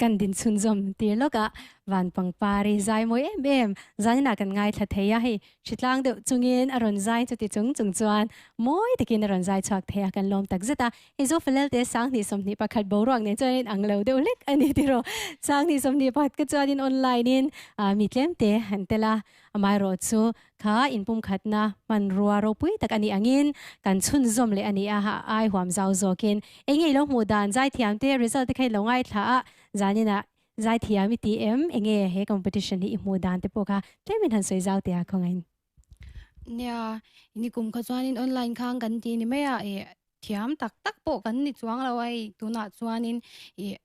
Kan din chhunzawm tir lawk a, van pangpari zai mawi em em zanin ah kan ngaithla thei a, hei hritlang deuh chungin a rawn zai chuti chung chung chuan mawi takin a rawn zai chhuak thei a, kan lawm tak zet a. Hei Zofalel te 2021 boruak nen chuan in ang lo deuh hlek a ni tiraw? 2021 ka chuanin online in mi tlem te an tel a, amaherawhchu Kha inpumkhatna hmanrua ropui tak a nih angin kan chhunzawm leh a ni a, a ai huam zau zawkin enge i lo hmuh dan zaithiam te result te kha i lo ngaithla a, zaninah zaithiam i ti em? Enge he competition hi i hmuh dan te pawh kha tlemin han sawi zau teh a khawngain. Nia, nikum kha chuanin online khang kan ti ni mai a, ih thiam tak tak pawh kan ni chuang lo a hei tunah chuanin ih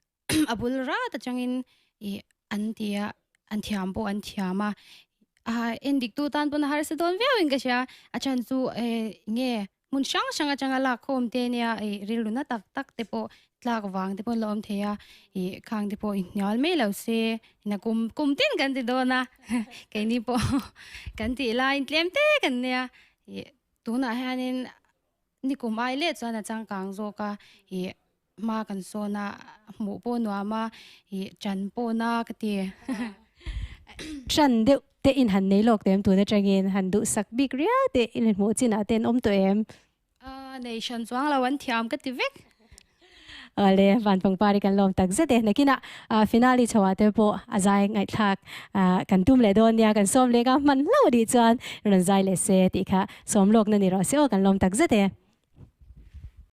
a bul rat atangin ih an ti a an thiam pawh an thiam a a en dik tu tan pawn a harsa dawn viau in ka hria a chhan chu eh nge hmun hrang hrang atanga lak khawm te nia ih rilru na tak tak te pawh tlak vang te pawh an la awm thei a ih khang te pawh inhnial mai lo se na kum kum tin kan ti dawn a keini pawh kan tih laiin tlem te kan nia ih tunah hianin nikum ai leh chuan a changkang zawk a ih Hma kan sawn a, hmuh pawh nuam a, ih ṭan pawh na ka ti. Ṭan deuh te in han nei lawk teh em tun aṭangin han duhsak bik riau teh in hmuh chinah te an awm tawh em? Aaa nei hran chuang lo an thiam ka ti vek. Awle van pangpar hi kan lawm tak zet e. Nakinah finale chhoah te pawh a zai ngaihthlak kan tum leh dawn nia kan sawm leh ka hman hlauh anih chuan rawn zai leh se tih kha sawm lawkna ni rawh se aw kan lawm tak zet e.